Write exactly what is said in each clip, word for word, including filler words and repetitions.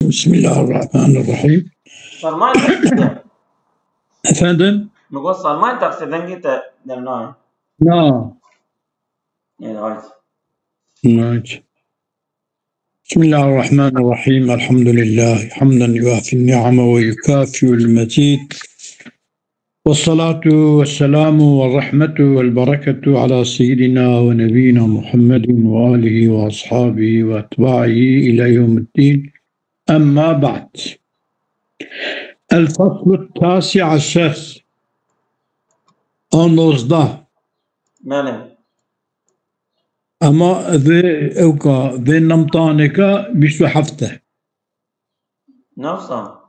Bismillahirrahmanirrahim. Sarmayê te kiştiye. Efendim? Min got sarmayê te qisê dengê te dernayê. Na. Ê, hayt. Hayt. بسم الله الرحمن الرحيم. الحمد لله حمدا يوافي النعم ويكافئ المزيد. والصلاة والسلام والرحمة والبركة على سيدنا ونبينا محمد وآله وأصحابه وأتباعه إلى يوم الدين. أما بعد. الفصل التاسع عشر. A nozdeh. Belê. Ama vê ewka, vê nemtanêka bîst û heft e. Newsa.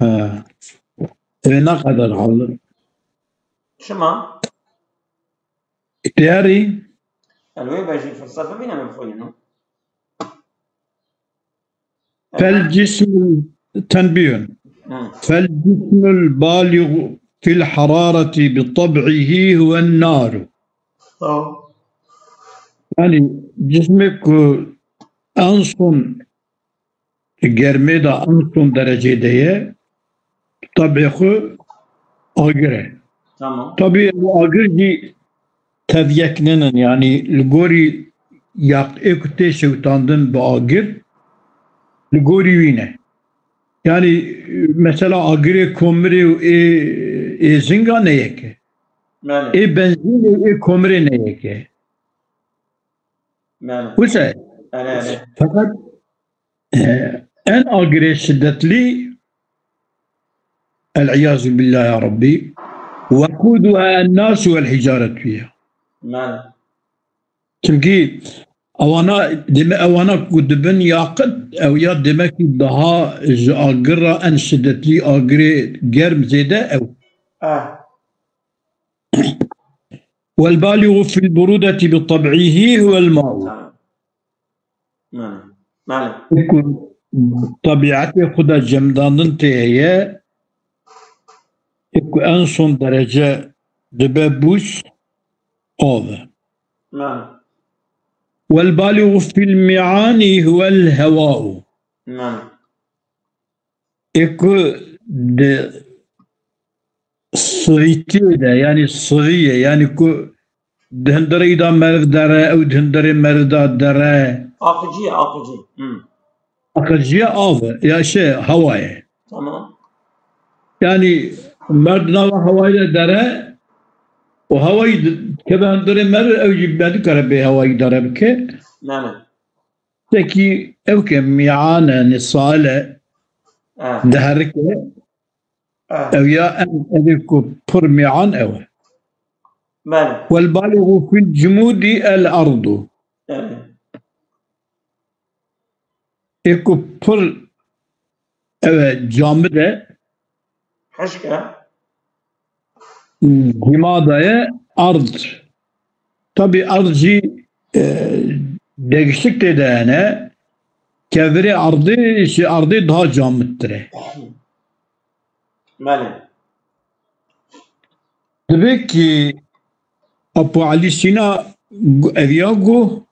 He. Vê ne qeder hal. Çima? Diyarî. El wê bejî felsefe bîne min xwînin. فالجسم تنبيه. Hı. فالجسم البالغ في الحرارة بطبعه هو النار. Tamam. Yani cismê ku en son germê de, en son derecê de ye, tabê xwe agir e. Tamam. Tabii bu agir jî tev yek nînin, yani li gorî yaqê ku tê şewitandin bi agir, li gorî wî ne. Yani mesela agirê komirê û ê, ê zinga ne yek e. Belê. Ê benzînê û ê komirê ne yek e. Belê. Wisa. Belê, belê. Fakat, e, en agirê şiddetlî, el-iyazu billah ya Rabbi, وقودها الناس والحجارة ya. Belê. Çimkî ewana, deme ewana ku dibin yaqin, ew ya demekî daha ji agir re en şiddetlî agirê germ zêde ew. Ah. والبالغ في البرودة بطبعه هو الماء. Tamam. Belê. Belê. Ku tebiatê xwe de cemdandin tê heye, ku en son derece dibe bûs, av e. Belê. والبالغ في المعاني هو الهواء. Belê. Ê ku di sivîtiyê de, yani sivî ye, yani ku di hundirê de meriv dere, ew di hundirê meriv de dere. Akıcı ye, akıcı. Hı. Akıcı ye, av e, ya şey, hewa ye. Tamam. Yani meriv di nava hewayê de dere, û hewayî di-, keve hundirê meriv, ew jî nedikare bê hewayî dere bike. Belê. Tekî ew ke mîan e, nisal e, Ah. diherike, Ah. ew ya em, ev ê ku pir mîan ew e. Belê. والبالغ في الجمود الأرض. Belê. Ê ku pir ew e, camid e. Hişk e. Cima daye ard. Tabi ard jî, e, degiştik tê de hene. Kevirê ardê, ji ardê daha camidtir e. Belê. Divê ki Apo Elî Sîna gu-, ev ya gu,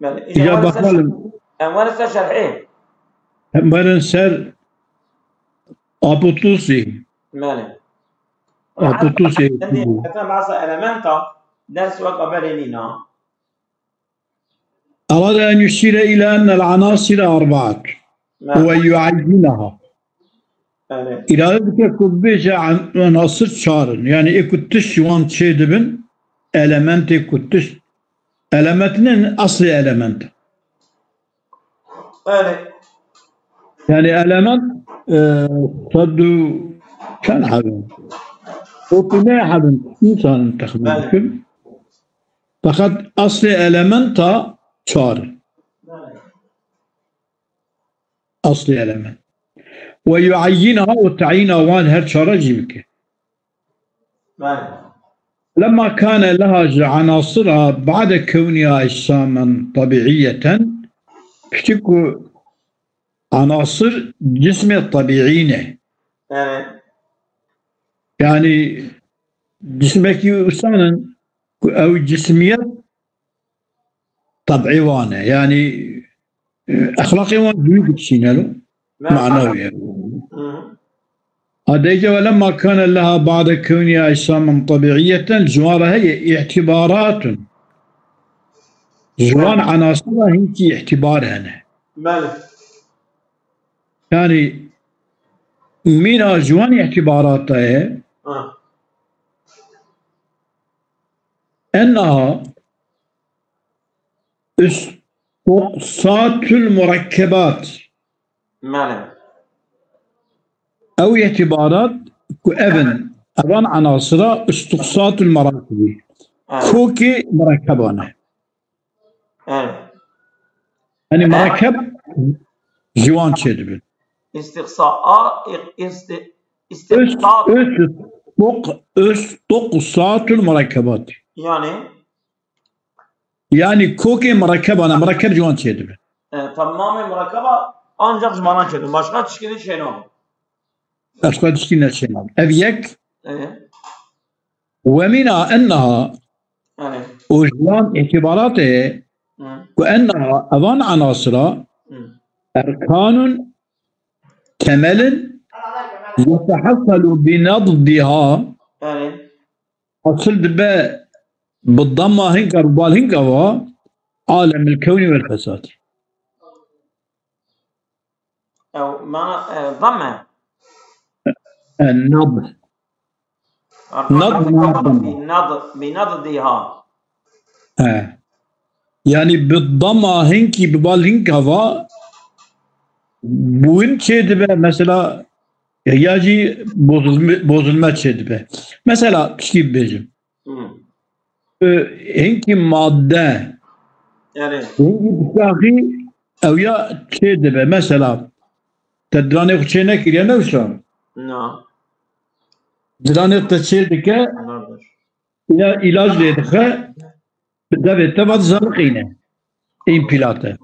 Belê. Îja Em were ser, bakalım. Em were ser şerhê. Em were ser Apo Tusî. Belê. Apo Tusî. Hendî, eten behsa elementa, ders wek berê nîna. أراد أن يشير إلى أن العناصر أربعة Belê. ويعينها. Belê. Îrade dike ku bibêje en-, enasir çar in. Yani ê ku tişt ji wan çê dibin, elementê ku tişt, element ne, eslê element. Belê. Yani element, e, sed û çend hebin? Sed û neh hebin. Nizanim texmîn Belê. bikim. Fakat eslê elementa çar in. Belê. Eslê element. Ve yuayyinha û tayîna wan her çara jî bike. Belê. لما كان لها عناصرها بعد كونها أجساما طبيعية, piştî ku enasir cismê tebîî ne. Belê. Yani cismekî wisa ne ku ew cismiyet tebîî wan e. Yani Exlaqê wan dûyî dikişîne lo. Mana wî ye. Hı hı. Adeyce ve lemma kâne leha ba'de kewniha ecsamen tebîiyeten, ji wan re heye îtîbaratun. Ji wan, evet, enasira hinkî îtîbar hene. Belê. Yani mîna ji wan îtîbarata ye. Ha. Ennaha istuqsatul murekkebat. Belê. Ew îtîbarat ku ev in, evan enasira istuqsatul merakibî. Evet. Kokê merekeban e. Evet. Hani, evet, merekeb ji wan çêdibin. İstiqsa-, a, iq-, isti-, Üst, istiqsat. Üst, tok, üst, tok, satul merekebat. Yani? Yani kokê merekeban e, merekeb ji wan çêdibe. E, tamamê merekeba ancak ji manan çêdin. Başka tişkî çênabin. Başka tişkî neçênabin. Ev yek. E. Ve mina ennaha, yani, û ji wan îtîbaratê, hı, ku ennaha, evan enasira, hı, erkanun, temelin, yetehassalu bi naddiha, yani, hasil dibe bi dama hinka, bi bal hinka va, alemil kewnî vel fesadî. Ew mana, e, dam e? E, nad. Erkan Nad, bi nad, nad, dam. Bi nad, bi nad diha. He. Yani bi dama hinkî, bi bal hinka va bûn çê dibe, mesela, ya jî bozulme, bozulme çê dibe. Mesela, tişkî bibêjim. Hmm. E, hinkî madde, yani, hinkî bikaxî, ew ya çê dibe. Mesela, te diranê xwe çê nekiriye, ne wisa? Na. Diranê te çê dike, vardır, îla-, îlac lê dixe, bi devê te ve dizaniqîne. În pilate.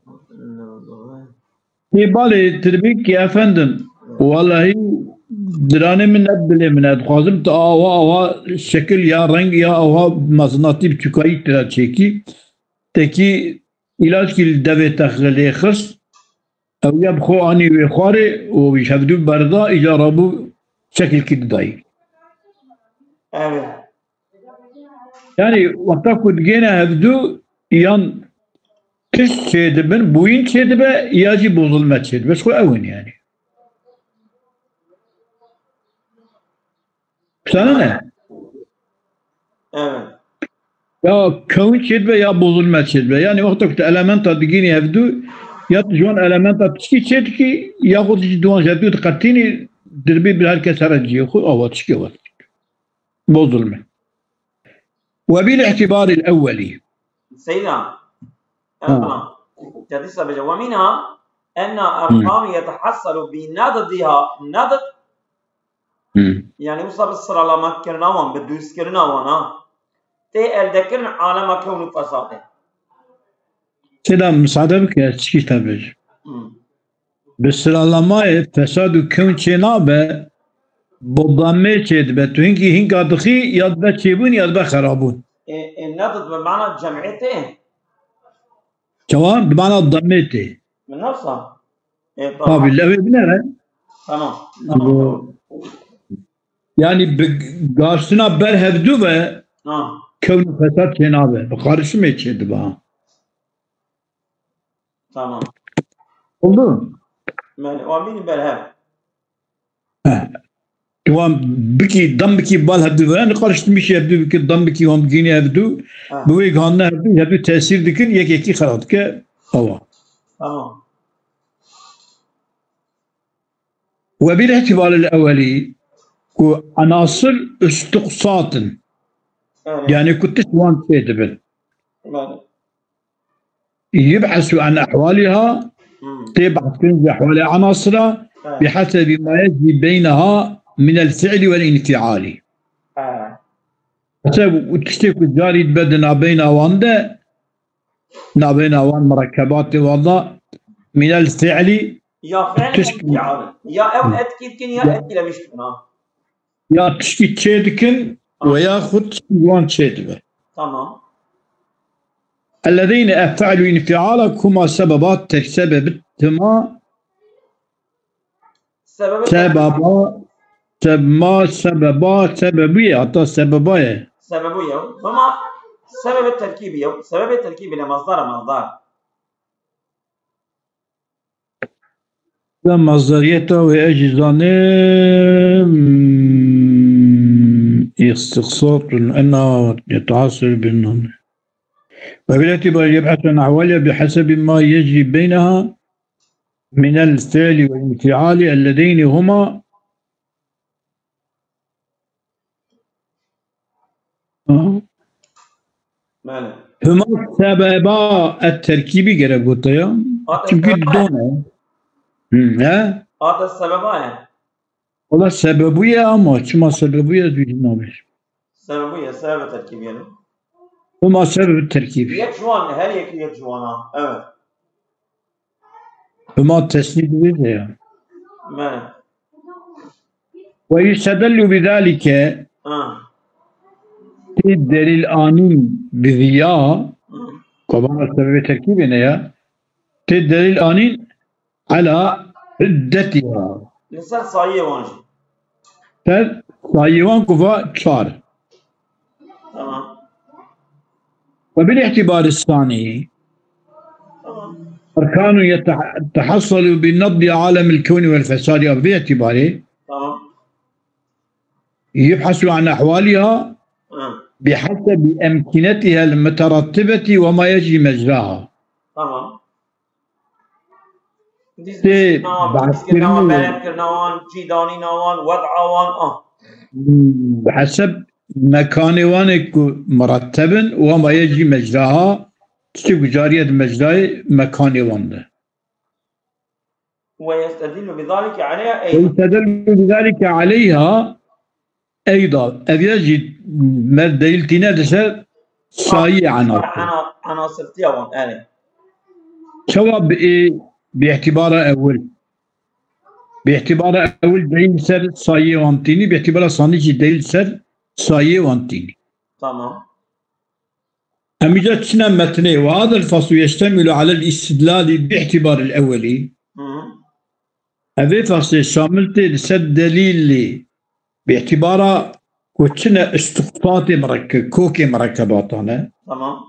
Tê balê tu dibî ki efendim, wellahî diranê min ne dilê min e, dixwazim tu awa, awa şekil ya reng ya awa mezinatî biçûkayî tira çêkî. Tekî îlaçkî li devê te lê xist, ew ya bi xwe anî wê xwarê û wî hevdû berda, îca rabû şekilkî didayî. Evet. Yani wexta ku digêne hevdû yan tişt çêdibin, bûyîn çêdibe ya jî bozulme çêdibe. Ji xwe ew in yani. Sana ne? Evet. Ya kewn çêdibe ya bozulme çêdibe. Yani wexta ku tu elementa digînî hevdû, ya tu ji wan elementa tişkî çêdikî, ya xwe tu ji wan ji hevdû diqetînî, dirbî bir her kes here cihê xwe, awa tişkî awa. Bozulme. Ve bil îtibaril ewwelî. Seyda. Ha. Erkan. Te dîsa bêje. Ve minha enna, hmm, erkan yetehassalu bi naddiha. Nadd. Hmm. Yani wisa bi sıralama kirina wan, bi dûst kirina wan ha. Tê eldekirin alema kewn û fesadê. Seyda, misade bike, ez çikî te bêjim. Hmm. Bi siralamayê fesad û kewn çê nabe, bi damê çê dibe. Tu hinkî hinka dixî, ya dibe çêbûn ya dibe xerabûn. E, e, ne bi mana cem'ê tê? Çawa? Bi mana damê tê. Min nefsa. E, tamam. Tabii, lewê binere. Tamam, tamam, tamam. Yani bi gaştina ber hevdû ve, ha, kewn û fesad çê nabe. Bi karışimê çê dibe. Tamam. Oldu? Belê, wan bînî ber hev. He. Tu wan bikî, dam bikî bal hevdû ve, yani karıştırmış hevdû bikî, dam bikî, wan bigînî hevdû, ha, bi wê gihandine hevdû, hevdû tesîr dikin, yek yekî xera dike, awa. Tamam. Ve bil îtibaril ewelî, ku enasir istiqsat in. Evet. Yani ku tişt wan çê dibin. Belê. Yubhesu an ehwaliha, hmm, tê behskirin ji ehwalê enasira, ha, bihesebî ma yecrî beynaha minel fi'lî wel înfialî. Ha. Heseb û tiştê ku carî dibe di nabeyna wan de, nabeyna wan mirekebatê wan de, minel fi'lî, ya fi'lî tişt, ya fi'lî. Ya ew, hmm, etkî dikin ya, ya etkîlemiş dikin ha. Ya tiştî çê dikin, ha, ve ya xwe tiştî wan çê dibe. Tamam. Ellezîne ef'elû înfi'alak huma sebeba tek sebebit hima Sebebe sebeba sebema sebeba sebebiye hatta sebeba ye. Sebebu ye. Ama sebebe terkibi ye. Sebebe terkibi ne masdar masdar. Ve mazdariyeta ve ez jî zanim, hmm, istiqsatun ena yetahasıl bin nun. Ve bileti bar yeb'aten ahvaliye bi hasebi ma yecri beyneha minel fiili ve infiali ellezeyni huma Belê. Hima sebeba et terkîbî gerek gote ya. Ate Çünkü sebeba ye. Done. Hı, he? Ate sebeba ye. Ola sebebu ye ama çima sebebu ye duyun abi. Sebebu ye, sebebe terkîbî ye. Hima sebebe terkîbî. Yek ji wan, her yek yek ji wan ha. Evet. Hima tesnî dibêje ya. Me. Ve yustedellû bidalike Ha. Tê delîl anîn bi viya, Hı. Kobana sebebê terkîbê ne ya. Tê delîl anîn ala hiddetiha. Li ser sayê wan jî. Ser sayê wan ku va çar. Tamam. Ve bil îhtibari sani. Tamam. Erkanun yetehassalu bi naddi alemil kevni vel fesadi. Bi vê îtibarê Tamam. yubhasu an ahwaliha Hı. bihasebi emkinetihel muterattibeti ve ma yecri mecraha. Tamam. Dîs Tê dîskirina wan, bahskirina wan, wan, berem kirina wan, cîdanîna wan, wed'a wan, ah. Bi heseb mekanê wan ê ku muretteb in, û ama yê jî mecraha, tiştê ku cariyê di mecrayê mekanê wan de. Ve yestedillu bi zalike aleyha eydan. Ve yestedillu bi zalike aleyha Eyda, ev ya jî me delîl tîne li ser sayî enasir. Ena-, enasirtiya wan, erê. Çawa bi, bi îtibara ewil? Bi îtibara ewil delîl ser sayî wan tînî, bi îtibara sanî jî delîl ser sayî wan tînî. Tamam. Em îca çine metnê. Ve hadel faslu yeştemilu alel istidlali bi îtibaril ewelî. Hı hı. Evê faslê şamil tê li ser delîlê bi îtibara ku çine istiqtatê mireke-, kokê mirekebatan e. Tamam.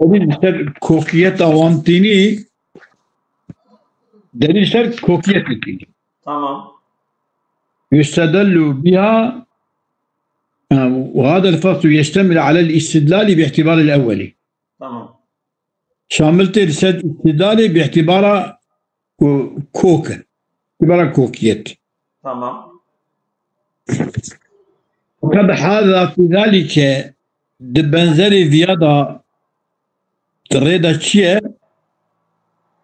Delîl li ser kokiyeta wan tînî, delîl ser kokiyetê tînî. Tamam. Yustedellu biha, e, ve hadel faslu yeştemil alel istidlali bi îtibaril ewwelî. Tamam. Şamil tê li ser îtidalê bi îtibara ku kok in. Îtibara kokiyet. Tamam. Qed haza fî zalike di benzerê viya da di rê de çi ye?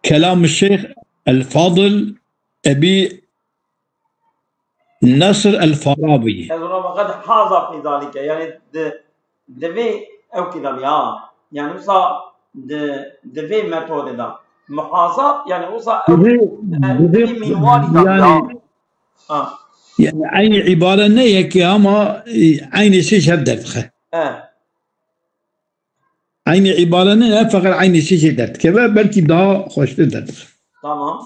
Kelam Şeyh El Fadil Ebî Nasr El Farabi. Ez ona qed haza fî zalike, yani di, divê ew kî de ya. Yani wisa di, di vê metodê de. Muhaza, yani wisa ew Divê, divê, divê mînwalî de yani, ya. Ha. Yani eynî îbare ne yekê ama, e, eynî şey hev derdixe. E. Eynî îbare ne, feqet eynî şey şey derdikeve, belkî daha xweştir derdixe. Tamam.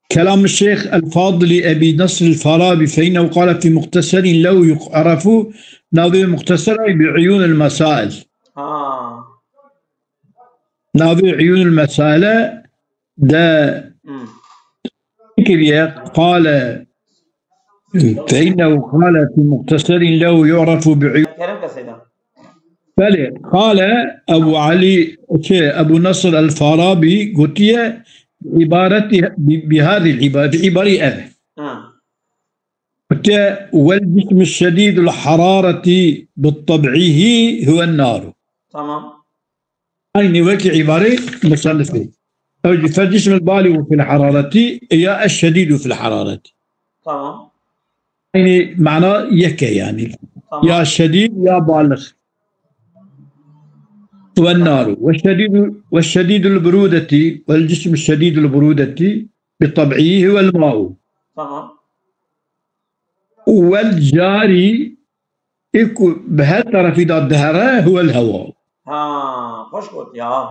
Kelam Şeyh El Fadili Ebi Nasr El Farabi, fe innehu qale fi muhteseri lehu yu'refu, navê muhtesera bi Uyun El Mesail. Ha. Navê Uyun El Mesaile de Hmm. kiriye, qale, fe innehu qale fi muhteseri lehu yu'refu bi Uyun. Kerem keseyda. Belê, qale Ebu Elî, şey, Ebu Nasr El Farabi gotiye, îbareti, bi, bi hadî îbareti, îbarî ev. Ha. Gotiye, "Wel cismu şedîdul harareti bi teb'ihi huwen naru." Tamam. Eynî wekî îbarê musannifê. Ew jî, "Fel cismul baligu fil harareti ya eşşedîdu fil harareti." Tamam. Eynî mana yek e yani. Tamam. Ya şedîd ya balig. Wen naru. Ve şedîdu, ve şedîdul burudeti, vel cismu şedîdul burudeti bi teb'ihi vel ma'u. Tamam. Û wel carî, ê ku bi her terefî de dihere, huwel hewa. Ha, xweş got ya.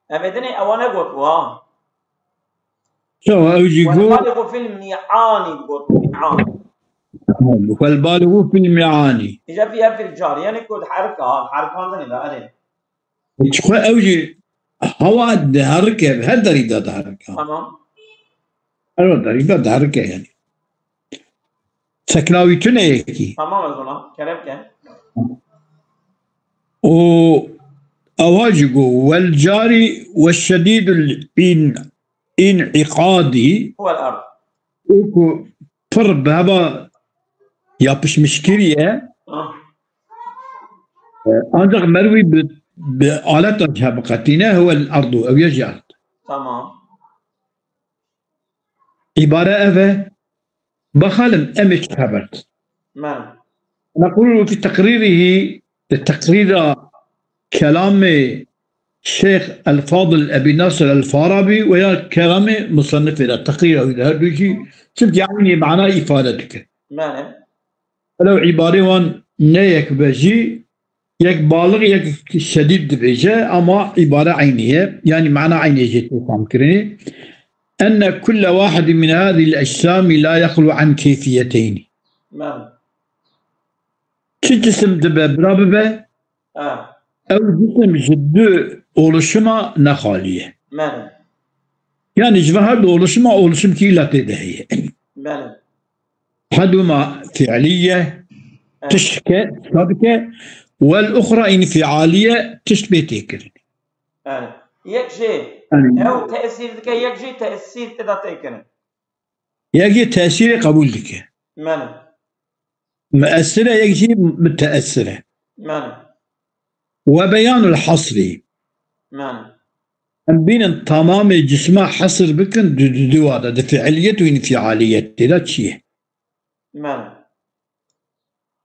Ev ê dinê ewa negot wa. Çawa ew jî got. Welbaligu fil mi'ani digot, mi'an. Welbaligu fil mi'ani. Îja fî ev fil car, yani ku diherika, herikandinê de, erê. Çixwe ew jî hewa diherike, her derî de diherike. Tamam. Her derî de diherike yani. Sekna wî tune yekî. Tamam ez ona, kerem ke. Û ewa jî got, wel carî we şedîdul in, in'iqadî. Huwel ard. Û ku pir bi heva yapışmış kiriye. Ah, Ancak merwî bi, bi aleta ji hev biqetîne, huwel ardu, ew ye jî ard. tamam. Îbare ev e. Bexalim em ê çi hebert. Men. Nequlu fi teqrîrihî, di teqrîra kelamê Şeyh El Fadil Ebî Nasir El Farabî ve ya kelamê musannifê de, teqrîra wî de her du jî, çimkî eynî mana îfade dike. Men. Welew îbarê wan ne yek be jî, yek baliq, yek şedîd dibêje, ama îbare eynî ye. Yanî mana eynî jê tê famkirinê. Enne kulle wahidin min hadihil ecsamî la yexlu an keyfiyeteynî. Men. Çi cisim dibe, bira bibe, Ha. Ew cisim ji du oluşima ne xalî ye. Men. Yanî ji van her du oluşima oluşimkî îlla tê de heye. Men. Eheduma fi'lî ye, Evet. tişt ke, tişta dike, wel uxra înfialî ye, tişt bê têkirin. Evet. Yek jê Yanî, ew tesîr dike, yek jê tesîr tê de têkirin. Yek jê tesîrê qebûl dike. Men. Muessir e, yek jî muteessir e. Men. Ve beyanul hasrî. Men. Em bînin tamamê cisma hesr bikin di, di, di wa de, di fiiliyet û înfialiyetê de çi ye? Men.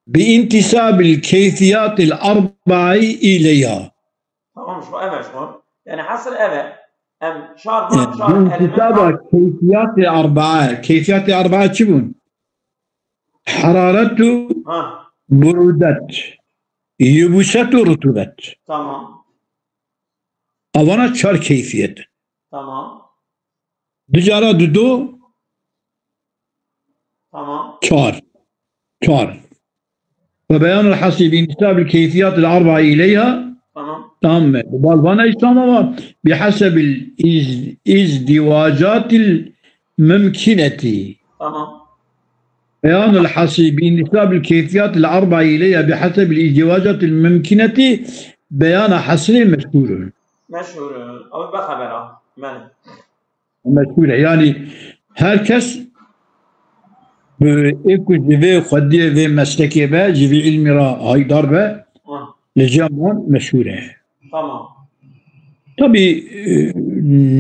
Bi întisabil keyfiyatil arbaî îleyha. Tamam, şu ev e şu. Yani hasr ev e. Em çar van Yani, çar bi element întisaba var. Keyfiyatê arbaa. Keyfiyatê arbaa çi bûn? Hararet û Ha, burudet, yubuset û rutubet. tamam. Avana çar keyfiyet. Tamam. Du cara du do, Tamam. çar. Çar. Ve beyanul hasrî bi întisabil keyfiyatil arbaî îleyha. Tamam. Tamam mı? Balvana İslam'a var. Bihasebil iz, izdivacatil mümkineti. Tamam. Beyanul hasrî bi întisabil keyfiyatil arbaî îleyha bihasebil izdivacatil mümkineti beyana hasrê meşhurun. Meşhur. Ew be xebera. Men. Meşhur e. Yani her kes bi ê ku ji vê xwediyê vê meslekê be, ji vê ilmî re haydar be, Ha, li cem wan meşhur e. tamam. Tabii e,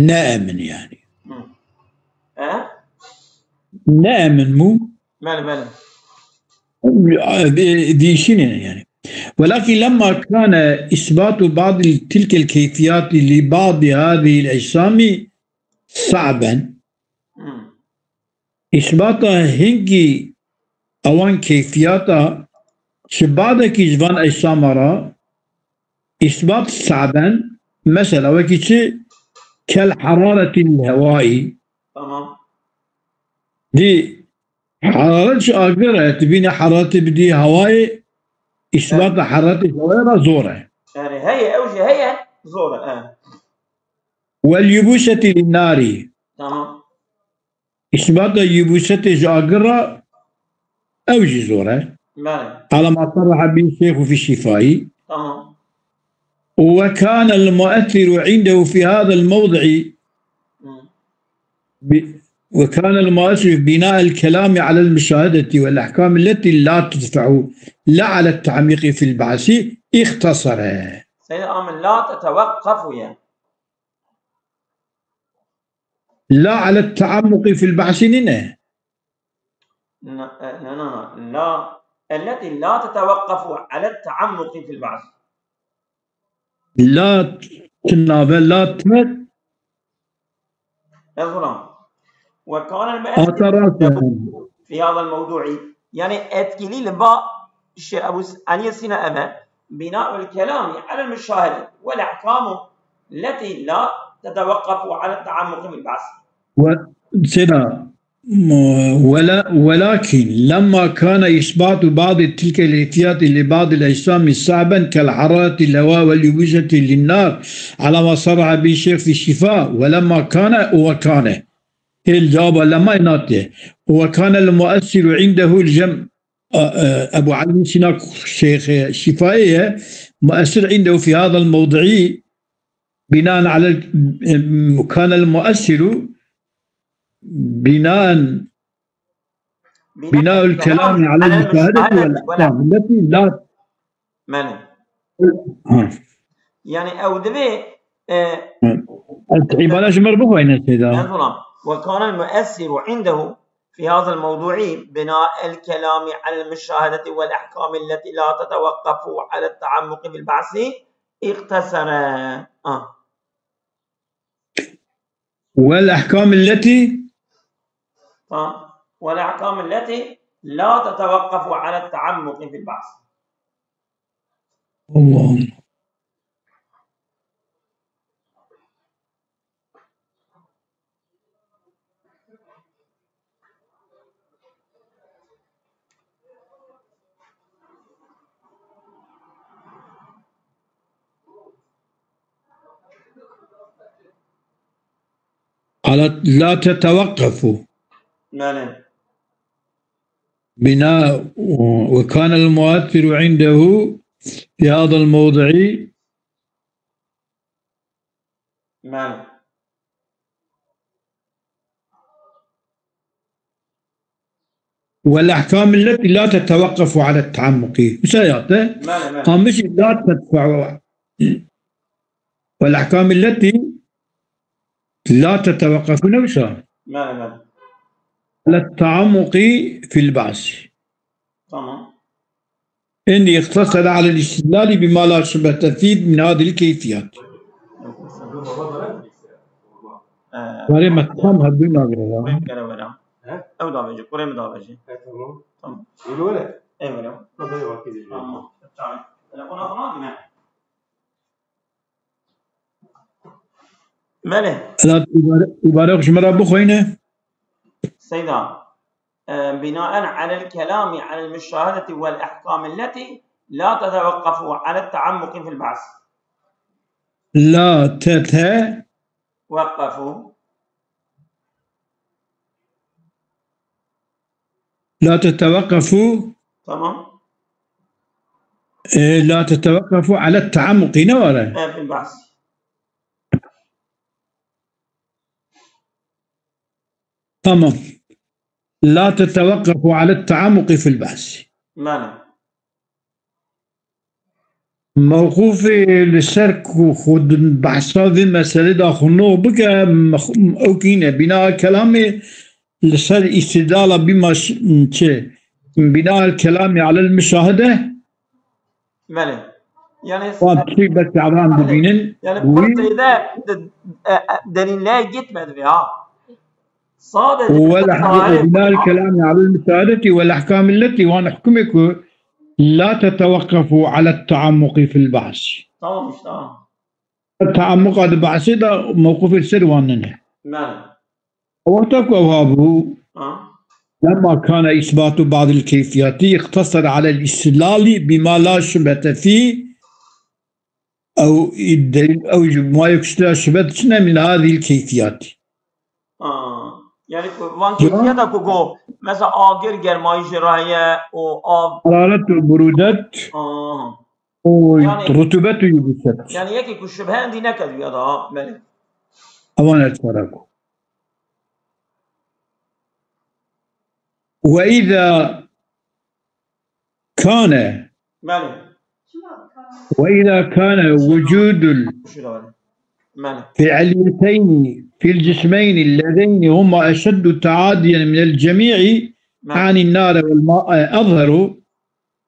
ne emin yani. Hı. E? Ne emin mu? Men, men. Değişine yani. Welakin lemma kane isbatu ba'di tilkel keyfiyati li ba'di hadihil ecsamî sa'ben. Hı. Îsbata hingî ewan keyfiyata ji badekî ji van eşsama re îsbat saben, mesela wekî çi kel hararetil hewayî. Tamam. Dî hararet ji agir e, tu bîne hararetê bidî hewayê, îsbata hararetê ji hewayê re zor e. Yani heye, ew jî heye, zor e. Wel yubuseti lin narî. Tamam. Îsbata yubûsetê ji agir re ew jî zor e. Belê. Ala ma serreha bî Şeyxu fî şîfayî. Tamam. Ve kâne el-mu'essiru indehu fî hâzel mewdi'i. Hı. Bi-, ve kâne el-mu'essiru fî binâ el-kelâmi alel müşahedeti vel ahkâmi lletî la tudfe'u la alel ta'mîqi fil ba'si ihtasare. Seyda Amin, la tetewekkafu ye. La alel ta'ammuqi fil ba'si nîne. Na, e, na, na, na. La, التي لا تتوقف على التعمق في البعث. La tinabe, la te. Ez hûna. وكان المؤثر Ata rast e. في هذا الموضوع. Yani etkili li ba şey Ebu S-, Eliyê Sîna ev e. بناء الكلام على المشاهدة والأحكام التي لا تتوقف على التعمق في البحث. و-، Seyda, ولا-، ولكن لما كان إثبات بعض تلك الكيفيات لبعض الأجسام صعبا كالحرارة الهواء واليبوسة للنار على ما صرح به الشيخ في الشفاء، ولما كان، وكان. الجواب لما يناته. وكان المؤثر عنده الجم-، آه، آه، أبو علي سينا شيخ شفائية، مؤثر عنده في هذا الموضع بناء على ال-، كان المؤثر بناء، بناء الكلام على المشاهدة والأحكام التي لا. Belê. Ha. Yani ew divê, e, Ha. Ez îbare ji me re bixwîne, Seyda. Erzulam. وكان المؤثر عنده في هذا الموضوع بناء الكلام على المشاهدة والأحكام التي لا تتوقف على التعمق في البحث اقتصر. Ah. والأحكام التي. Tamam. والأحكام التي لا تتوقف على التعمق في البحث. اللهم. على لا تتوقف. Belê. بناء، وكان المؤثر عنده في هذا الموضع. Belê. والأحكام التي لا تتوقف على التعمق. Wisa ya te? Belê, belê. Qamişî لا تدفع. والأحكام التي لا تتوقف, ne wisa? Belê, belê. على التعمق في البحث. Tamam. إني اقتصر على الاستدلال بما لا شبهة فيه من هذه الكيفيات. Ee, Barê me tam hebdû nagire ya. Kurê min gere were. He? Ew davêje, kurê min davêje. He, tamam. Tamam. Wilo were? Ê were. Tamam. Tamam. Telefona xwe nadî me. Belê. Hilat îbare, îbare ji me re bixwîne. Seyda, e, بناء على الكلام على المشاهدة والأحكام التي لا تتوقف على التعمق في البحث. لا تت- وقفوا. لا تتوقفوا. Tamam. إيه، لا تتوقفوا على التعمق, ne were? E, في البحث. Tamam. لا تتوقفوا على التعمق في البحث. Belê. Mewqûfê li ser ku xwe di behsa vê meselê de xwe nû bike, mex-, ew kî ne. Bîna kelamê li ser îstidlala bîma ş-, çi? Bîna kelamê alel müşahede. Belê. Yani Wan tiştek bes Evran yani, dibînin. Yani Wî pir zêde de, e, e, derînlere gitmedi ha. Sadece ولا حق بناء الكلام على المشاهدة والأحكام التي, wan hukmê ku لا تتوقفوا على التعمق في البحث. Tamam işte, tamam. Teammuqa di behsê de mewqifê li ser wan nine. Belê. Wexta ku ew habû, Ha. لما كان إثبات بعض الكيفيات اقتصر على الاستدلال بما لا شبهة فيه, ew delîl, ew ji ma yek ştira şibet çine min hadî keyfiyatî. Ha. Yani ku van keyfiyata ku go, mesela agir germayî jê re heye û av. Hararet û burudet Ha. û Yani rutubet û yubûset. Yani yekî ku şibhe endî nekediye da, belê. Ewan her çara ku. وإذا كان Belê. وإذا كان وجود Şurada var. Belê. الفعليتين في الجسمين اللذين هما أشد تعاديا من الجميع Belê. عن النار والماء أظهر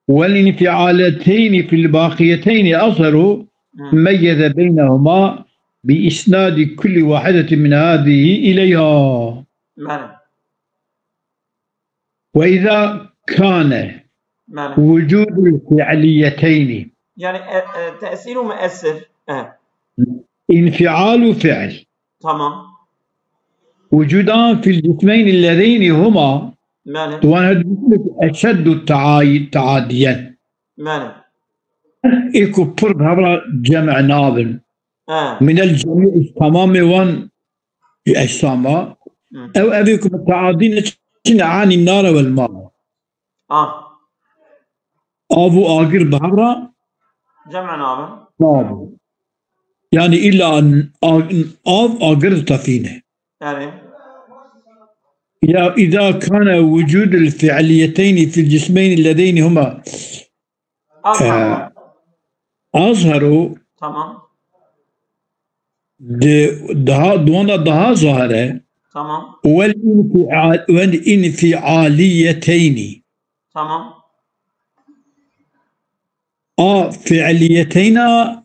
والانفعالتين في الباقيتين أظهر Hı. ميز بينهما بإسناد كل واحدة من هذه إليها. Belê. وإذا كان Belê. وجود الفعليتين Yani e, e, tesir û müessir. E, انفعال وفعل. Tamam. وجودان في الجسمين اللذين هما Belê. Wan her du أشد تعا- تعاديا. Belê. Ê ku pir bi hev re cem nabin. E, Min el cemî tamamê wan ji eşsama. Hı. Ew evê ku mutaadî ne çi ne anî nare wel ma. Ah. Av û agir bi hev re Cem nabin. nabin. Yani illa an- av agir ditefîne. Yani. Ya إذا كان وجود الفعليتين في الجسمين اللذين هما Azhar. أظهر Tamam. di daha, di wan de daha zahir e. Tamam. والانفعال والانفعاليتين. Tamam. A fiiliyeteyna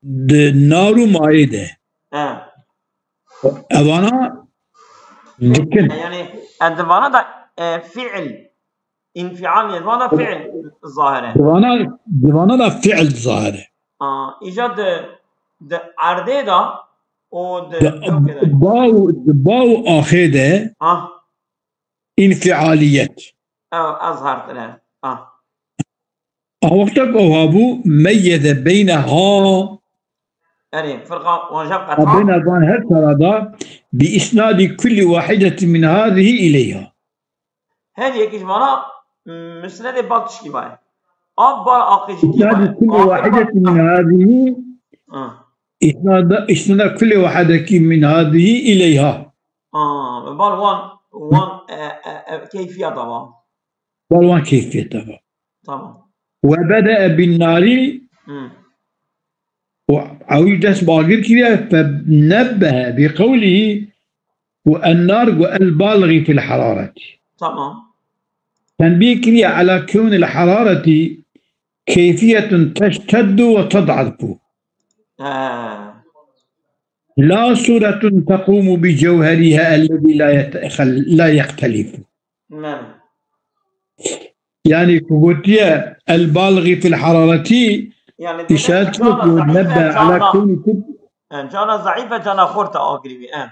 di nar û mayê de. E. Evana dikin. Yani e, di vana da e, fiil. İnfial yani vana fiil zahir e. Di vana, di vana da fiil zahir e. Aa, îca di, di erdê da û di Di kewkê de. ba û, di ba û axê de Ah, infialiyet. ew ez hertire. Ah. A wextek ew habû meyyeze beyne ha Erê, firqa wan jab a qeta. beyne van her tara da bi isnadi kulli wahidetin min hadihi ileyha. Her yek ji vana, mm, musnedê bal tişkî baye. Av bal aqê jî kî Isnadi baye. kulli wahidetin min hadihi Ah. isnada, isnada kulli wahidetin min hadihi ileyha. Ah, bal wan, wan e, e, e, keyfiyata wan. Bal wan keyfiyeta va. Tamam. Ve bede'e bin nari Hmm. û ewî dest bi agir kiriye, fe nebbehe bi qewlihî û ennar û el balixî fil harareti. Tamam. Tenbîh kiriye ala kewnil harareti keyfiyetun teşteddu ve ted'afu. He. La suretun tekumu bi cewheriha ellezî la yet-, la yektelifu. Ne. Yani ku gotiye el balixî fil harareti Yani işaret kiriye ku nebbe ala kewnî kul Yani cana zayıf ve cana xorta agirî. En.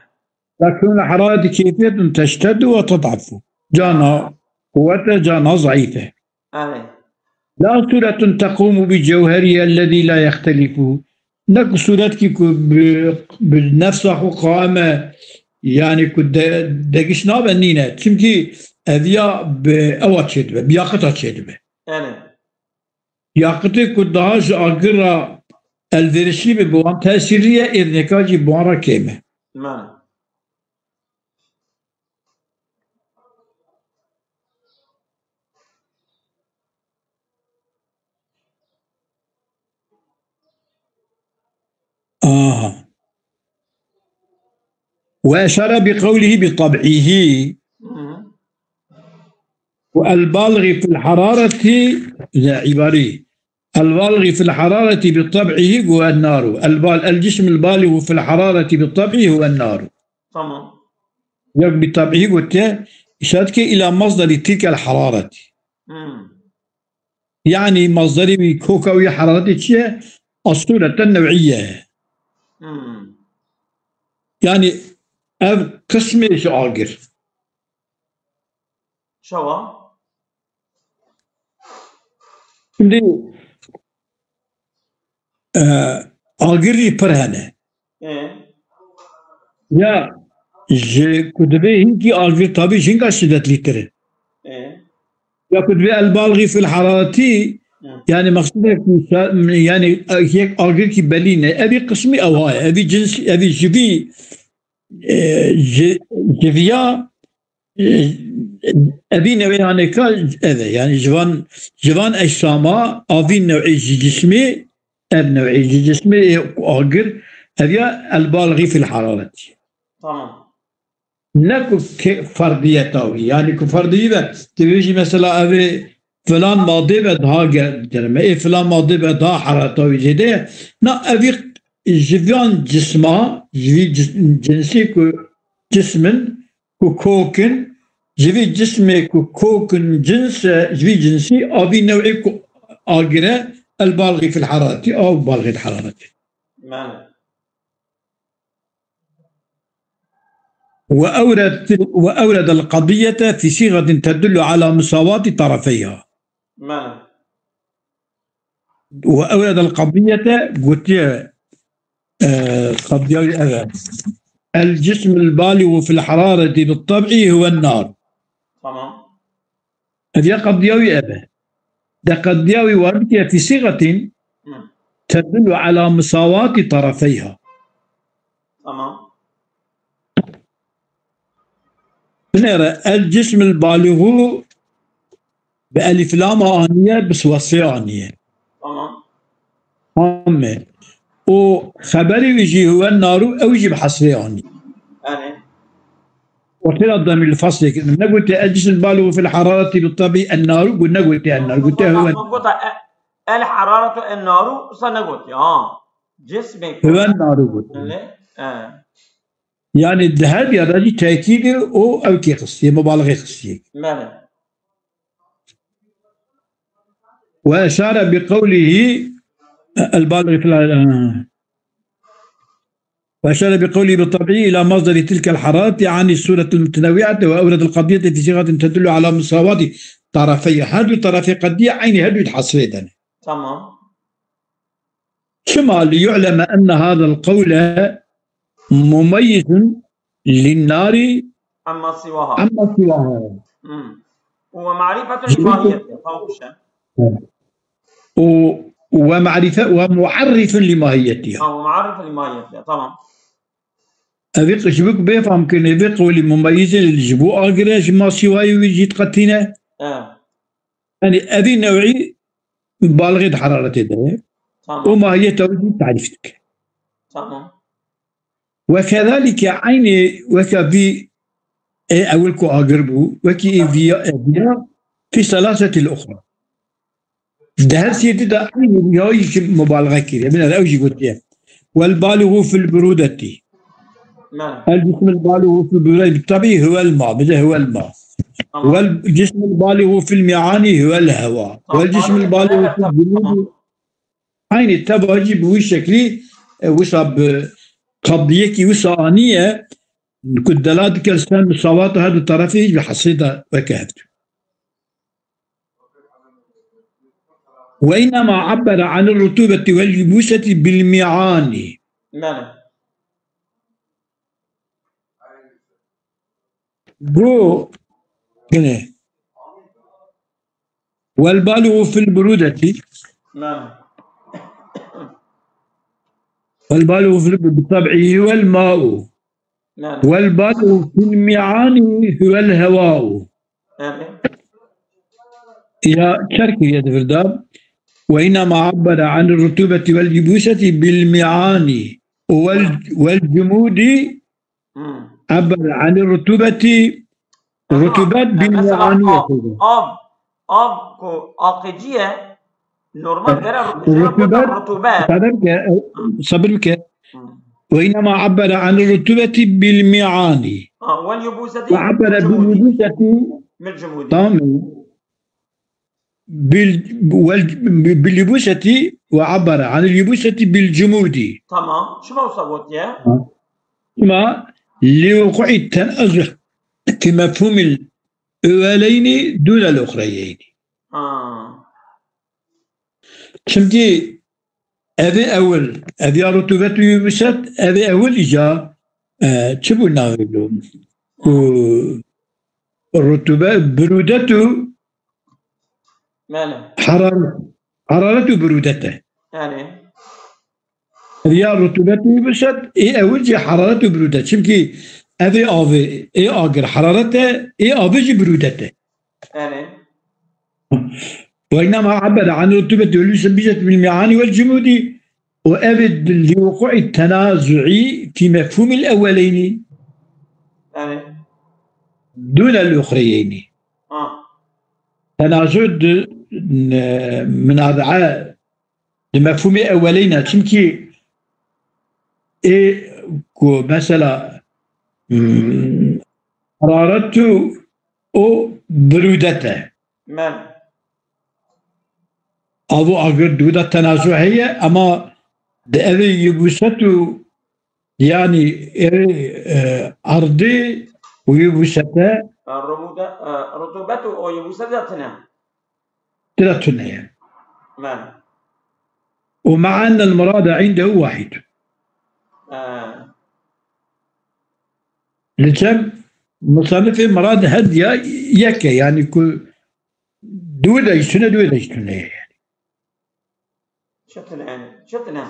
Lakin harareti keyfiyetun teşteddu ve ted'afu. Cana kuvvet e, cana zayıf e. Evet. La suretun tekumu bi cewheriha ellezî la yektelifu. Ne ku suretkî ku bi, bi nefsa xwe qaim e, yani ku de, degiş nabe nîne. Çimkî eviya bi ewa çêdibe, bi yaqita çêdibe. Evet. Yaqitê ku daha ji agir re elverişlî be, bi wan tesîrî ye, êdneka jî bi wan re kêm e. Mane. Aha. Ve eşare bi qewlihî bi tab'ihi. Hı. Ve el balixî fil harareti, ya îbarî. El balixî fil harareti bi tab'ihi huve naru. El bal, el cism el balixu fil harareti bi tab'ihi huve naru. Tamam. Yok bi tab'ihi gotiye, işaret ke ila masdari tilkel harareti. Hı. Yani masderi wî koka wî harareti çi ye? As-sureten nev'iyye. Hı. Yani ev qismê ji agir. Çawa? Şimdi e, agirî pir hene. E. Ya ji ku divê hinkî agir tabî ji hinka şidetlîtir e. E. Ya ku divê el balixî fil harareti, Hı. yani mexsudek yani yek agirkî belî ne. Evî qismî ew haye. Evî cins, evî jivî e, ji, jiviya e, evî newê haneka ev e. Yani jivan, jivan eşsama avî newê ji cismî, ev newê ji cismî e, agir, ev ya el balixî fil harareti. Tamam. Ne ku ke-, ferdiyeta wî. Yani ku ferdiyî ve, tu bêjî mesela ev ê filan madê ve daha ge-, germ e, ê filan madê ve daha harareta wî zêde ye. Na evî jiviyan cisma, jivî cis-, cinsî ku cismin, ku kokin, jivî cismê ku kokin cins e, jivî cinsî, avî newê ku agire, البالغ في الحرارة أو بالغ الحرارة. Belê. وأورد، وأورد القضية في صيغة تدل على مساواة طرفيها. Belê. وأورد القضية، gotiye, e, qediya wî ev e. الجسم البالغ في الحرارة بالطبع هو النار. Tamam. Ev ya qediya wî ev e. De qediya wî war dike في صيغة Hı. تدل على مساواة طرفيها. Tamam. Binêre, الجسم البالغ bi elîf lama aniye, bi siwasê aniye. Tamam. Tamam. Û xeberê wî jî هو النار, ew jî bi hesrê aniye. Belê. Ortê de demîr li faslê kirin. Negotiye الجسم البالغ في الحرارة بالطبع النار, got negotiye النار, gotiye هو. Tamam, gota e-, الحرارة النار, wisa negotiye, ha. Cismê هو النار got. Belê. He. Yani di her bir yerde jî tekîdê û ew kê xistiye, mubalixê xistiye. Belê. وأشار بقوله البالغ في الع-، وأشار بقوله بالطبع إلى مصدر تلك الحرارة عن الصورة المتنوعة، وأورد القضية في صيغة تدل على مساواة طرفيها. Her du tarafê qediyê eynî her du di hesrê de ne. Tamam. Çima? ليعلم أن هذا القول مميز للنار عما سواها. عما سواها. Hmm. ومعرفة لماهيتها. Tamam, wişe. و، ومعرفة، ومعرف لماهيتها. Ha, ومعرف لماهيتها. Tamam. Ev ê ji bo ku bê fam kirinê, vê qewlî mumeyîzê ji bo agire ji ma sîwayê wî jî diqetîne. He. Yani evî newî balixê di heraretê de ye. Tamam. Û mahiyeta wî jî tarîf dike. Tamam. وكذلك eynî weke vî ê ewil ku agir bû, wekî ê vîya, ê vîya في ثلاثة الأخرى. Di her sê di de eynî nihayî jî mubalixe kiriye. Binêre ew jî gotiye. والبالغ في البرودة. Belê. الجسم البالغ في البرودة بالطبع هو الماء. Bide هو الماء. Tamam. والجسم البالغ في اللمعان هو الهواء. Tamam. والجسم البالغ في الجمود. Eynî teva jî bi wî şeklî, e, wisa bi qediyekî wisa aniye, ku dela dike li ser misawata her du tarafê jî bi hesrê de weke hev dibe. وإنما عبر عن الرطوبة واليبوسة بالمعان. Belê. Bu, yani, والبالغ في البرودة. Belê. والبالغ في الب-، بالطبع هو الماء. Belê. والبالغ في اللمعان هو الهواء. Belê. Ya çerkî ye di vir de. وإنما عبر عن الرطوبة واليبوسة بالمعان وال-، والجمود. Hmm. عبر عن الرطوبة. Tamam. Rutubet. Yani mesela bilmeaniye av, av, av ku aqicî ye, normal, eh, dere rutubet, rutubet. Sabir ke, eh, sabir ke. Hmm. وإنما عبر عن الرطوبة بالمعان. Ha, واليبوسة وعبر بالجمود. باليبوسة. بالجمود. Tamam. Bil-, vel-, bil-, bilyubuseti ve abbara anil yubuseti bil cumudi. Tamam. Çima wisa gotiye? Ha. Çima? Li wuku'i tenazuh fi mefhumil eveleyni dunel uhreyeyni. Ha. Çimkî evê ewil, ev ya rutubet û yubuset, evê ewil îca, e, çi bû navê lo? Û rutube, birudet û Belê. Harar-, hararet û birudet e. Belê. Ev ya rutubet û yubuset, ê ewil jî hararet û birudet. Çimkî evê avê, ê agir hararet e, ê avê jî birudet e. Belê. وإنما عبر عن الرطوبة واليبوسة بالمعان والجمود، وأبد لوقوع التنازع في مفهوم الأولين Belê. دون الأخريين. Ha. Tenazu di, n-, minazaa di mefhûmê eweleyna. Çimkî ê ku mesela, hmm, hararet û, û birûdet e. Belê. Av û agir di wî de tenazu heye, ema di evê yibûset û, yanî evê, e, erdê û yibûsete Rutûbet û, e, rutûbet û o yibûset de tune. Tira tune ye. Belê. Û ma'a ennel murade indehu wahid. E. Li cem musanifê mirad her diya yek e, yanî ku di wê de jî tune, di wê de jî tune ye. Çi tune yani? Çi tune?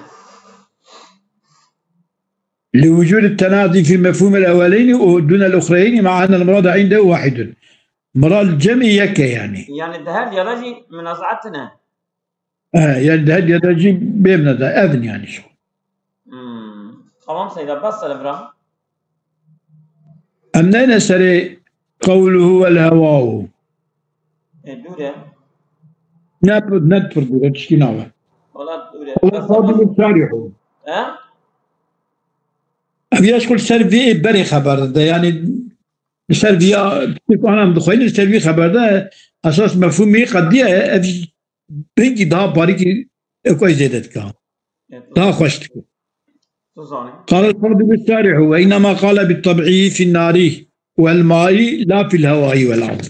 لوجود التنازي في مفهوم الأولين ودون الأخريين مع أن المراد عنده واحد. Mirad cemî yek e yani. Yani di her diya de jî munazaat tune. He, yani di her diya de jî bê munazaat, ev in yani şu. Hmm. Tamam Seyda, bes ser vira. Em neyne serê qewluhu wel hewau. E, dûr e. Ne, ne pir dûr e, tişkî nabe. Wala dûr e. Wala Bes fadil ser şarihu. He? Ev ya şkul ser vê berê xeber dide. Yani ser viya, ana em dixweynin ser vî xeber de esas mefhûmî qediye, ev Pingî daha barîkî ekoy zêde dike. Evet. Daha xweş dike. Tuzanî. قال الفاضل الشارح: وإنما قال بالطبعي في النار والماء لا في الهواء والأرض.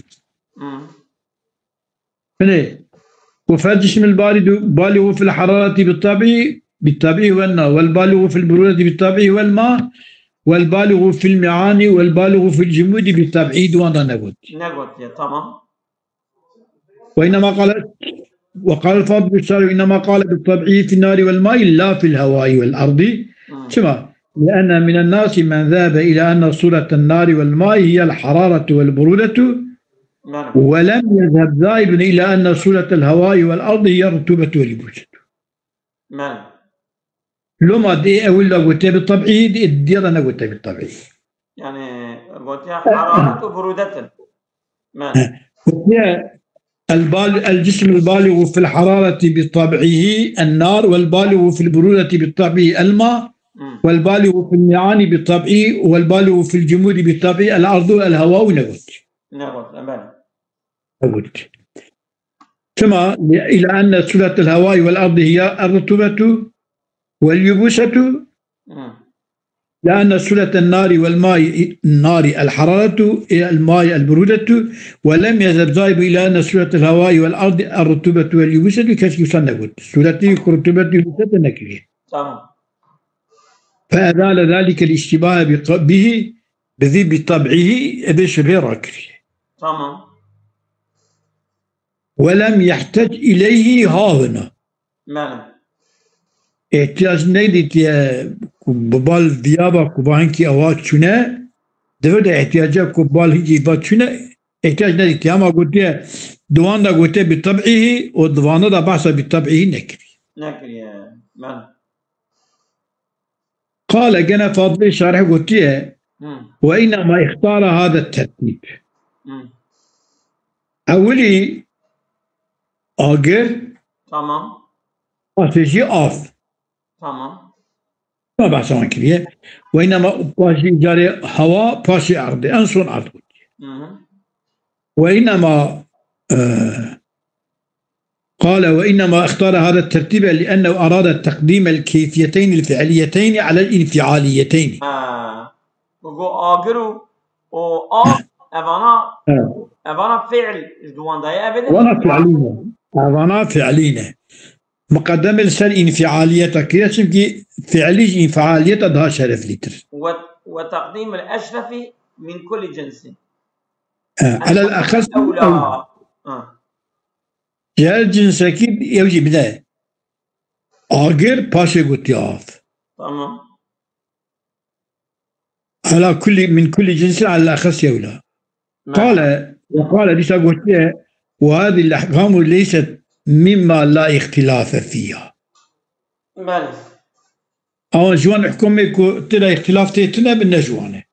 Hı. Hani, وفالجسم البارد بالغ في الحرارة بالطبع، بالطبع والنار، والبالغ في البرودة بالطبع والماء، والبالغ في المعان، والبالغ في الجمود بالطبع. Di wan de negot. Negot ya, tamam. وإنما قال، وقال الفاضل الشارح: إنما قال بالطبع في النار والماء لا في الهواء والأرض. مم. Çima? لأن من الناس من ذهب إلى أن صورة النار والماء هي الحرارة والبرودة، نعم. ولم يذهب ذاهب إلى أن صورة الهواء والأرض هي الرطوبة واليبوسة. Belê. Loma di ewil de gotiye bi teb'î, di diya de negotiye bi teb'î. Yani gotiye hararet û burudetin. Belê. Gotiye البال-، الجسم البالغ في الحرارة بطبعه النار، والبالغ في البرودة بطبعه الماء، Hmm. والبالغ في المعان بطبعه، والبالغ في الجمود بطبعه الأرض، الهواء negot. Negot, belê. Negot. Çima? إلى أن صلة الهواء والأرض هي الرطوبة واليبوسة، Hmm. لأن صلة النار والماء، النار الحرارة، الماء البرودة، ولم يذهب ذاهب إلى أن صلة الهواء والأرض الرطوبة واليبوسة، kes wisa negot. Suretî ku rutubet û yibûset nekiriye. Tamam. فأزال ذلك الاشتباه بق-، به، bi vî bi teb'î, evê şibhê rakiriye. Tamam. ولم يحتج إليه هاهنا. Belê. Îhtiyac nedîtiye ku bi bal viyaba ku ba hinkî ewa çûne, di vir de îhtiyaca ku bal hinkî va çûne, îhtiyac nedîtiye. Ama gotiye, di wan de gotiye bi teb'îhî û di vana de behsa bi teb'îhî nekiriye. Nekiriye. Belê. قال, gene Fadilê Şarih gotiye, Hmm. وإنما اختار هذا الترتيب. Hmm. Ewilî agir, Tamam. Paşê jî av. Tamam. Ma behsa wan kiriye. وإنما paşê carê hewa, paşê erdê. En son erd gotiye. Hı hı. وإنما, e, قال: وإنما اختار هذا الترتيب لأنه أراد تقديم الكيفيتين الفعليتين على الانفعاليتين. Ha. Go agir û, û av, evana, Ha. evana fiil ji duwan daye, ev ê de Vana fiilî ne. Evana fiilî ne. Miqedem li ser înfialiyeta kiriye, çimkî fiilî ji înfialiyeta daha şereflîtir. Ve, ve teqdîm el eşrefi min kulli cinsin. E, elel exes Ewla. Ha. Ji her cinsekî ew jî bide. Agir paşê gotiye av. Tamam. Ala kulli, min kulli cinsin ala exes ewla. Qale, ve qale, dîsa gotiye, ve hadî l-ehkamu leyset mimma la îxtilâfe fîha. Belê. Ama ji wan hukmê ku tira îxtilaf tê tune bin ne ji wan e.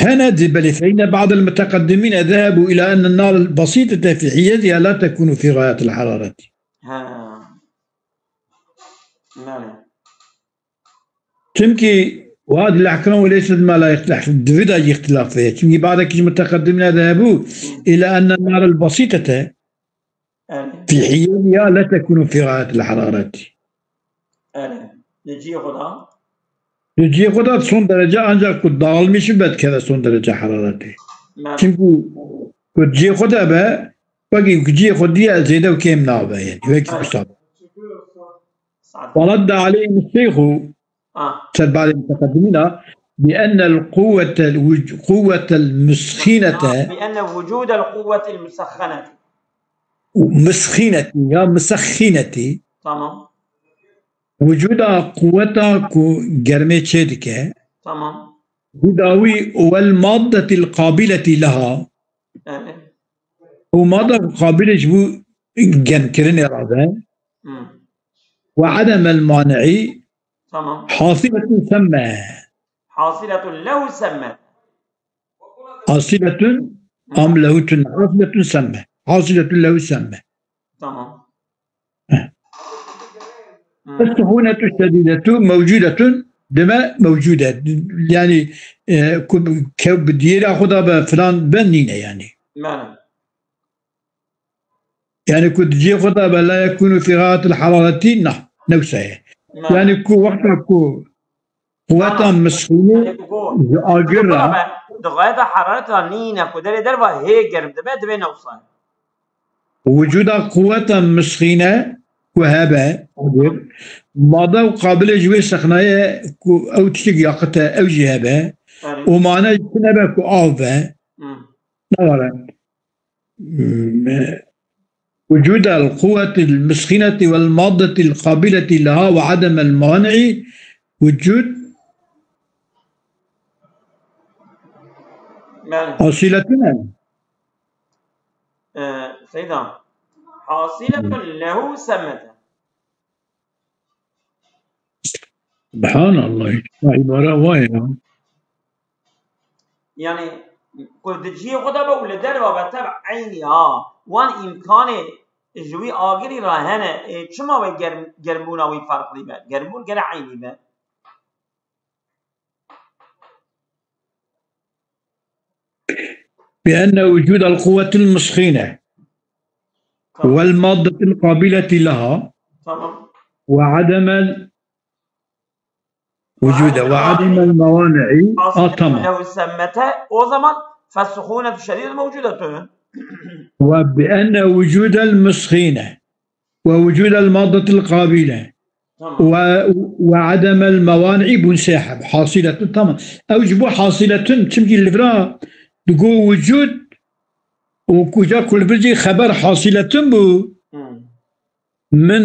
Hene di belê, فإن بعض المتقدمين ذهبوا إلى أن النار البسيطة في حيزها لا تكون في غاية الحرارة. Ha. Belê. Çimkî وهذه الأحكام ليست ما لا يختلف، di vî de jî îxtilaf heye. Çimkî بعض ji muteqedimîne ذهبوا إلى أن النار البسيطة Erê. Fî hiyeliha la tekunu fî gayet el harareti. Erê. Li cihê xwe de. Li cihê xwe de son derece ancak ku dağılmış ve dikeve son derece harareti. Merhaba. Çünkü ku cihê xwe de be, wekî ku cihê xwe diye zêde û kêm nabe yani. Wekî Merhaba. Ku sabe. Saad. Ve radde aleyhim şeyhu, Ah. ser bazı muteqeddimîna, bi ennel quwwetel wuc-, quwwetel musxînete, Ah, bi enne wucudel quwwetil musexxeneti. Musxînetî ya musexxînetî. Tamam. Wucuda quwweta ku germê çê dike. Tamam. Bi dawî wel maddetil qabileti leha. Evet. Û mada qabilê ji bo genkirinê re be. Hmm. Ve ademel mani'i Tamam. Hasiletun semme. Hasiletun lehu semme. Hasiletun am lehutun. Hasiletun semme. Hasiletun lehu semme. Tamam. Heh. Hmm. Es-suhunetu şedidetu mevcudetun deme mevcude. Yani, e, ku, ke, bi diyêra xwe da be filan be nîne yani. Merhaba. Yani ku di cihê xwe de be la yekûnû fî gayet el heraretî, na, ne wisa ye. Na. Yani ku wexta ku quweta Na. misxînî Yani ku ji agir re be, di gayeta herareta nîne ku derê derva hê germ dibe, divê ne wisa ye. Wicûda quweta misxîne ku hebe, agir, made û qabilê ji wê sexnaye ku ew tiştek yaqit e, ew jî hebe, Yani. û mane ji tune be ku av be, Hmm. ne were. وجود القوة المسخنة والمادة القابلة لها وعدم الموانع وجود Bəli. حاصلة. Ee, Seyda, hasiletun lehu semmete. Subhanallah. Îbare wa ya. Yani, ku di cihê xwe de be û li derve be tev eynî ha. Wan îmkanê ji wî agirî re hene. Ê, çima wê germ-, germbûna wî ferqlî be? Germbûn gere eynî be. بأن وجود القوة المسخنة Tamam. والمادة القابلة لها Tamam. وعدم ال-، وجود وعدم الموانع. Aa, tamam. Lehu semmete, o zaman فالسخونة الشديدة موجودة. وبأن وجود المسخنة ووجود المادة القابلة Tamam. و-، وعدم الموانع بنسحب. حاصلة. Tamam. Ew ji bo hasiletun, çimkî li vira digo wicud û kuca ku li vir jî xeber hasiletun bû. Hmm. Min,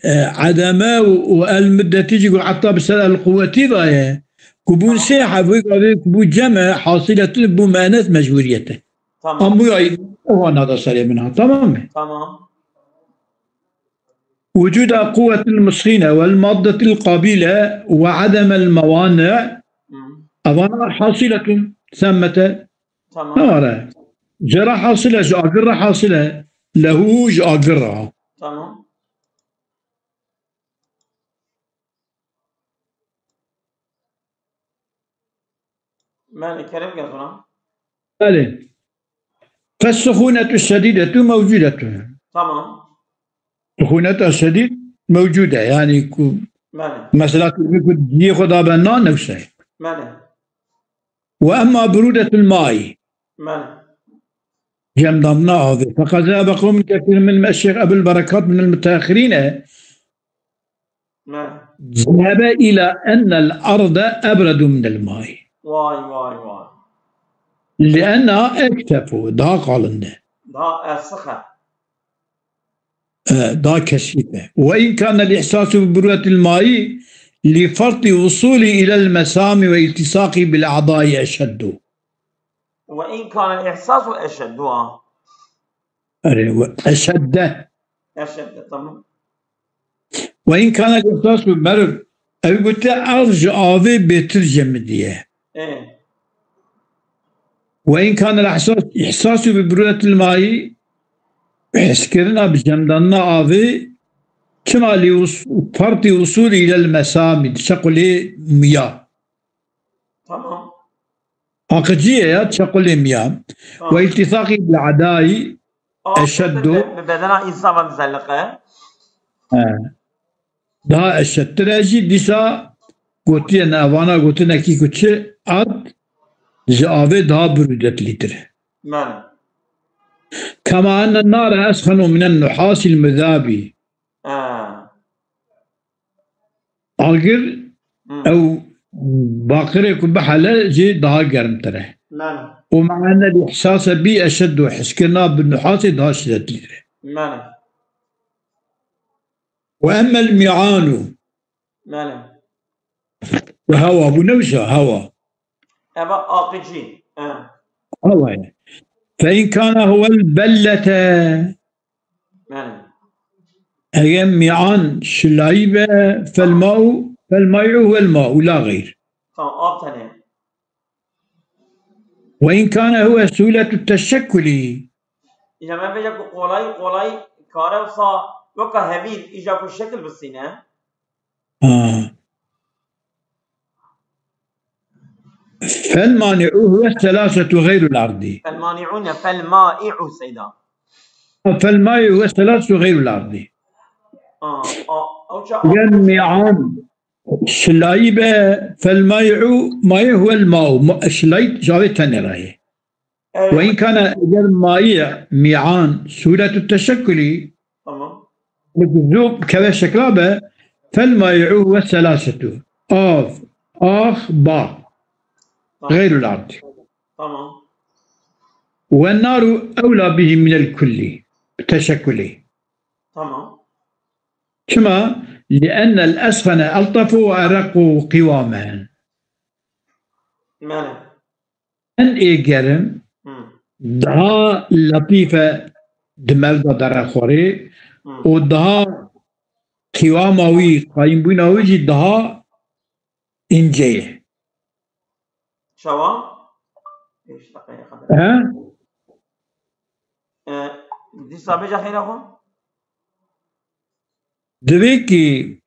e, edeme û, û el muddetî jî got heta bi ser el quwetî daye. Ku bûn Tamam. sê heb, wê gavê ku bû cem e, hasiletun bû muennes mecburiyet e. Tamam. Am bu ay o ana da serê min ha. Tamam mı? Tamam. وجود قوة المسخنة والمادة القابلة وعدم الموانع. Hmm. Evana hasiletun semmete. Tamam. Ne were? Jera hasile, ji agir re hasile. Lehu ji agir re. Tamam. Belê, kerem gazona. Belê. فالسخونة الشديدة موجودة. Tamam. Suhuneta şedîd mewcud e. Yani ku Belê. mesela ku, ku cihê xwe da be na newse. Belê. وأما برودة الماء Belê. Cemdanna avê. فقد ذهب قوم كثير من الشيخ أبو البركات من المتأخرين Belê. ذهب إلى أن الأرض أبرد من الماء. Vay, vay, vay. لأنها أكثف, daha kalındı. Daha esix e. E, daha kesif e. وإن كان الإحساس ببرودة الماء لفرط وصوله إلى المسام والتصاقه بالأعضاء أشد. وإن كان الإحساس أشد, ha. Erê, we-, eşedde. Eşedde, tamam. وإن كان الإحساس, meriv, ew gote erd ji avê bêtir cemidiye. Ê. وإن كان الإحساس, إحساس ببرودة الماء, heskirina bi cemdanina avê, çima li us-, فرط وصوله إلى المسام, diçe qulê miya. Tamam. Aqicî ye ya, çequlê miya. Tamam. والتصاقه بالأعضاء, Eşeddu. Bi bedena însan ve dizelliqe. He. Daha eşedtir e jî dîsa gotiye ne, vana gotinekî ku çi ard ji avê daha birûdetlîtir e. Mane. Kema enne nare esxenu minen nuhasil mizabî. Ha. Agir Hmm. ew baqirê ku bihele jî daha germtir e. Mane. Û ma'ennel ihsase bî eşeddu, hiskirina bi nuhasê daha şidetlîtir e. Mane. Ve emmel mi'anu. Mane. Ve hewa bû, ne wisa hewa. Eva aqicî. He. Hewa ye. Fe in kana huvel bellete. Mane. Eger mi'an şilayî be, fel ma'u, fel mai'u huvel ma'u, la gayr. Tamam, av tenê. Ve in kana huve suhuletu teşekkulî. Îja me bêje ku qolay, qolay kare wisa weka hevîr, îja ku şekil bisîne. Ha. Fel mani'u huve selasetu gayrul ardi. Fel mani'u ne, fel ma'i'u seyda. Fel ma'i'u huve selasetu gayrul ardi. Ha, a, ew ça- Eger mi'an şilayî be, fel ma'i'u, ma'i huvel ma'u. Ma-, şilayî ji avê tenê re ye. Evet. Ve in kana, eger mayi, mi'an, suhuletu teşekkulî, Tamam. zû keve şekla be, fel mayi'u ve selasetu. Av, ax, ba. Tamam. Gayrul ardi. Tamam. Ve naru evla bihi minel kulli. Teşekkulî. Tamam. Çima? Li ennel esxene eltafu ve erequ qiwamen. Mane. En ê germ Hmm. daha letîf e di mevda derexwarê Hmm. û daha qîwama wî, qayîmbûna wî jî daha înce ye. Çawa? Pênc deqeyê xwe de. He? E, dîsa bêje xêra xwe? Divê ki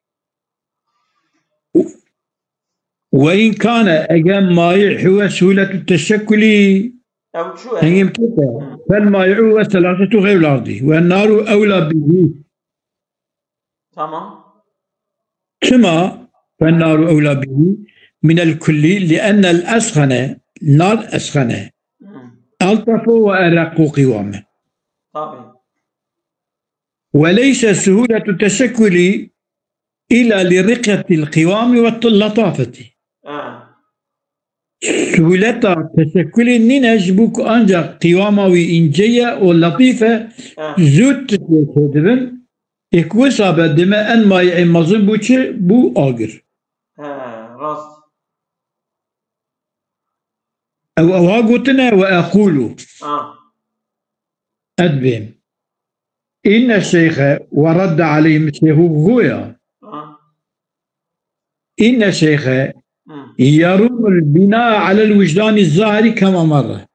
Ve in kane, eger mayi huve suhuletu teşekkulî, Ew çû e. hengî kete, Hı. fel mayi'u ve selasetu gayrul ardi. Ve naru evla bihi. Tamam. Çima? Ve naru evla bihi minel kulli, li ennel esxene, nar esxene. Hı. Eltafu ve errequ qiwame. Tabii. Ve leyse suhuletu teşekkulî illa li riqetil qiwami ve latafeti. Ha. Suhuleta teşekkulî nîne ji bo ku ancak qiwama wî înce ye û letîf e, Ha. zû tiştê çêdibin. Ê ku wisa be dime en mayî mezin bû çi? Bû agir. Ha, rast. Ew, ew ha gotine ve eqûlu. Ha. Ez bêm. Înne şeyxe ve radde aleyhim şeyhu goya. Ha. Înne şeyxe Hı. yerûmul bina alel wijdani zahiri kema marre.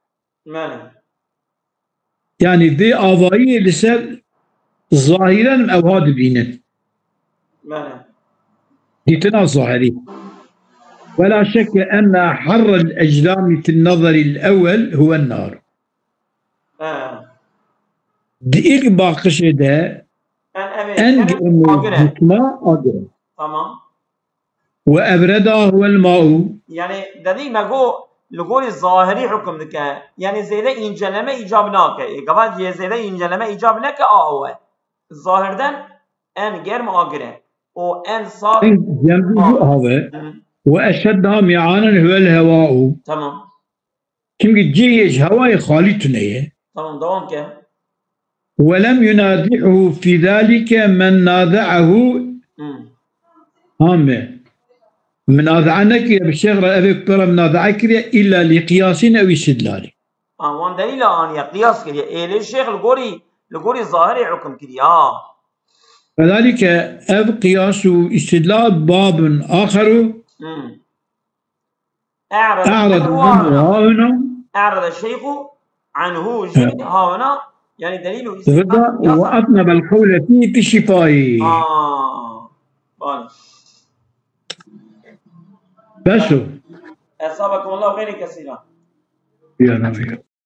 Mele. Yani vê avayî li ser zahiren ew ha dibînin. Mele. Dîtina zahirî. Ve la şekke enne harrel ecdami fin nazaril ewwel huwen nar. He. Di ilk bakışê de En, evet, en en germê agir e. Cisma agir e. Tamam. Ve ebreda huvel ma'u. Yani, dedî me go, li gorî zahirî hukm dike. Yani, zêde înceleme îcab nake. E, gava yê zêde înceleme îcab neke, a aw e. Zahirden en germ agir e. O en sar En germ jû av e. Hı. Ve eşedda mi'anen huvel hewa'u. Tamam. Çimkî cihê ji hewayê xalî tune ye. Tamam, devam ke. Ve lem yunazi'hu fî zalike men naze'ahu. Hmm. Hame. Minazea nekiriye bi şêx re, evê ku pê re minazea kiriye, illa li qiyasin ew istidlalî. A, wan delîla aniye, qiyas kiriye. Ê lê şêx li gorî, li gorî zahirê hukm kiriye, ha. Kedalike ev qiyas û istidlal babun axeru. Hmm. E'rada E'rada anhu anhu hahuna. E'rada şeyhu anhu jî hahuna, yani delîl û Veda ve atnebel qewle fî fi şifayî. Aa, bale. Beso. Esabakumullahu xeyren kesîra. Ya Rabbi.